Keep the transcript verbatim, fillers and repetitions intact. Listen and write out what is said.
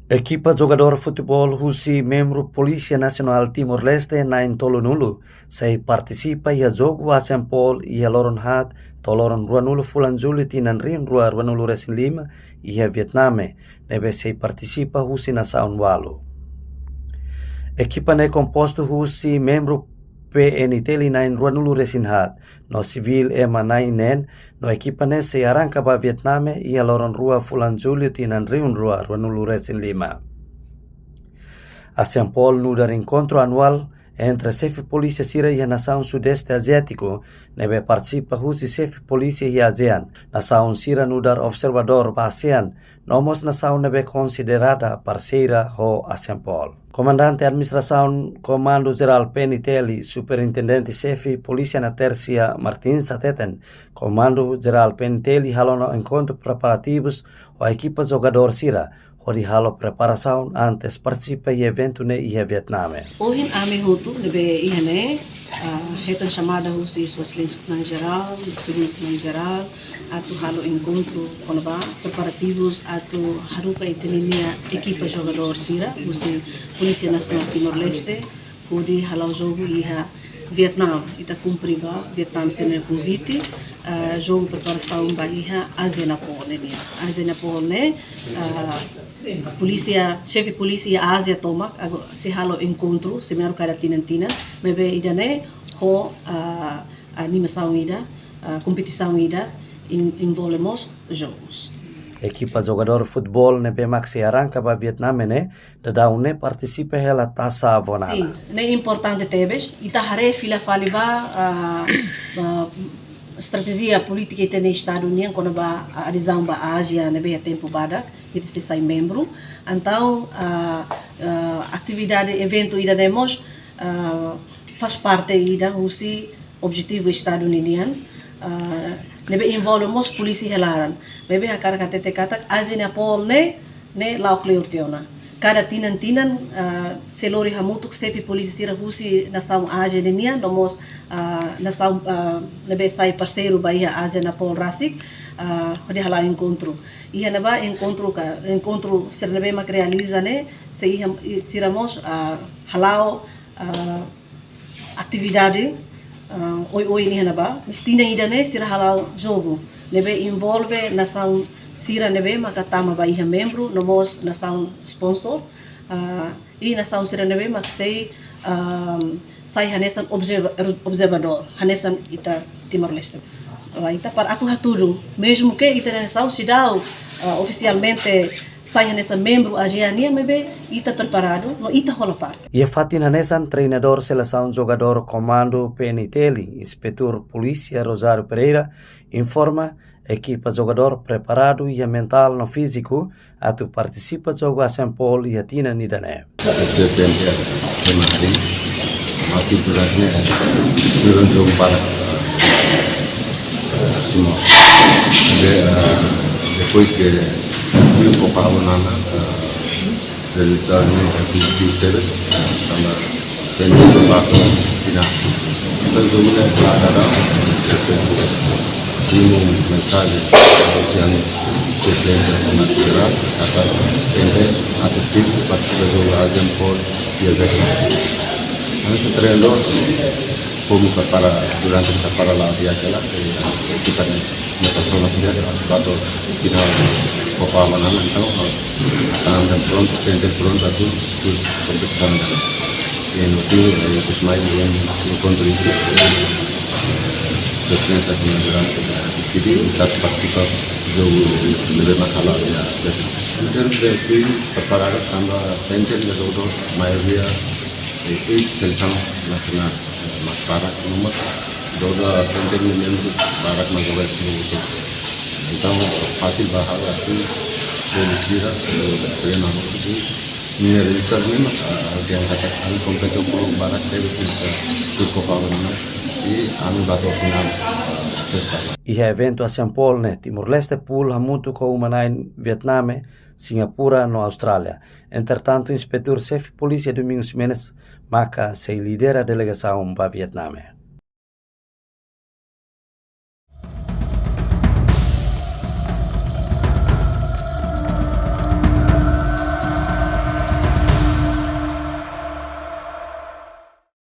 Ekipa jogadór futeból husi membru Polísia Nasionál Timor-Leste na'in tolunulu sei partisipa iha jogu ASEANPOL iha loron haat to'o loron ruanulu fulan Jullu tinan rihun rua ruanulu resin lima iha Vietname, ne'ebé sei partisipa husi nasaun ualu. Ekipa ne'e kompostu husi membru PNTL na'in ruanulu resin haat, no sivíl ema na'in neen, no ekipa ne'e sei arranka ba Vietname iha loron rua fulan Jullu tinan rihun rua ruanulu resin lima. ASEANPOL nu'udar enkontru anuál entre xefe polísia sira iha nasaun Sudeste Aziátiku, ne'ebé partisipa husi xefe polísia iha ASEAN, nasaun sira nu'udar observadór ba ASEAN, no mós nasaun ne'ebé konsiderada parseira ho ASEANPOL. Komandante Administrasaun Komandu Jerál PNTL, Superintendente Xefe Polísia Natércia Martins hateten, Komandu Jerál PNTL halo ona enkontru preparativus ho ekipa jogadór sira, hodi halo preparasaun antes partisipa iha eventu ne'e iha Vietname. Ohin ami hotu ne'ebé iha ne'e, ah, hetan xamada husi Sua Exelénsia Komandante Jerál, Segundu Komandante Jerál, atu halo enkontru kona-ba preparativus atu haruka ita-nia ekipa jogadór sira husi Polísia Nasionál Timor-Leste, hodi hala'o jogu iha Vietname. Ita kumpre ba Vietname sira-nia konvite, ah, jogu preparasaun ba iha ASEANPOL ne'e nian. ASEANPOL ne'e, ah, polísia, xefe polísia iha Ázia tomak, agora sei halo enkontru, semináriu kada tinan-tinan, maibé ida-ne'e ho, ah, animasaun ida, ah, kompetisaun ida, en-, envolve mós jogus. Ekipa jogadór futeból ne'ebé mak sei arranka ba Vietname ne'e, daudaun ne'e partisipa hela Taça Avó Nana. Sin, ne'e importante tebes. Ita haree fila fali ba, ah, ah, estratéjia polítika ita-nia Estadu nian kona-ba, ah, adezaun ba ASEAN ne'ebé iha tempu badak, ita sei sai membru. Entaun, ah, ah, atividade eventu ida-ne'e mós, ah, faz parte ida husi objetivu Estadu ninian, ah, ne'ebé envolve mós polísia iha laran. Maibé hakarak hatete katak ASEANPOL ne'e, ne'e la'o kleur tiha ona. Kada tinan-tinan, ah, sei lori hamutuk xefe polísia sira husi nasaun ASEAN ninian, no mós, ah, nasaun, ah, ne'ebé sai parseiru ba iha ASEANPOL rasik, ah, hodi hala'o enkontru. Iha ne'ebá enkontru ka, enkontru sira ne'ebé mak realiza ne'e, sei iha, i sira mós, ah, hala'o, ah, atividade, ah, oioin iha ne'ebá, mas tinan ida-ne'e sira hala'o jogu ne'ebé envolve nasaun sira ne'ebé maka tama ba iha membru, no mós nasaun sponsor, ah, i nasaun sira ne'ebé mak sei, ah, sai hanesan observa-, observadór, hanesan ita Timor-Leste. Ba ita para atu hatudu, mezmu ke ita-nia nasaun seidauk, ah, ofisialmente sai hanesan membru ASEAN nian, maibé ita preparadu, no ita hola parte. Iha fatin hanesan, treinadór selesaun jogadór Komandu PNTL, Inspetór Polísia Rosário Pereira, informa, ekipa jogadór preparadu iha mentál no fíziku atu partisipa jogu ASEANPOL iha tinan ida-ne'e. Kemarin masih beratnya, eh, belum jumpa lah. Semua. De, eh, depois de, de Copa Awanana, eh, realizar, eh, di, di Tebes, eh, tanba tem que bato final. Então, eu me lembro lá, lá, lá, simu mensajen, ocean, presidência natural, até entender, até tipo, participa do ASEANPOL, e a ver. Antes treino, como prepara, durante prepara lá, viaja lá, e ekipa ne'e, na persona sendiri, bato final Copa Awanana, então, tanba pronto, sente pronto, atu, tu, kompetisaun ne'e. E no fim, eh, depois mais, eh, enkontru entre, eh, presidência, eh, decide, atu partisipa jogu ne'ebé mak hala'o iha, eh, en termos de time, preparadu, tanba, tem que jogadór, maioria, eh, eis-selesaun nasionál, eh, mak barak, no mak, jogadór, tem que membru barak mak joga iha time. Entaun, fasil ba ha'u atu, bolu sira, eh, treina hotu, nia resultadu ne'e mak, ah, ha'u dehan katak ami kompete ho barak tebes iha, iha Copa Awanana, i ami bato final, ah, sesta. Iha eventu ASEANPOL ne'e, Timor-Leste pool hamutuk ho uma-na'in Vietname, Singapura no Austrália. Entretantu, Inspetór Xefe Polísia Domingos Ximenes maka sei lidera delegasaun ba Vietname.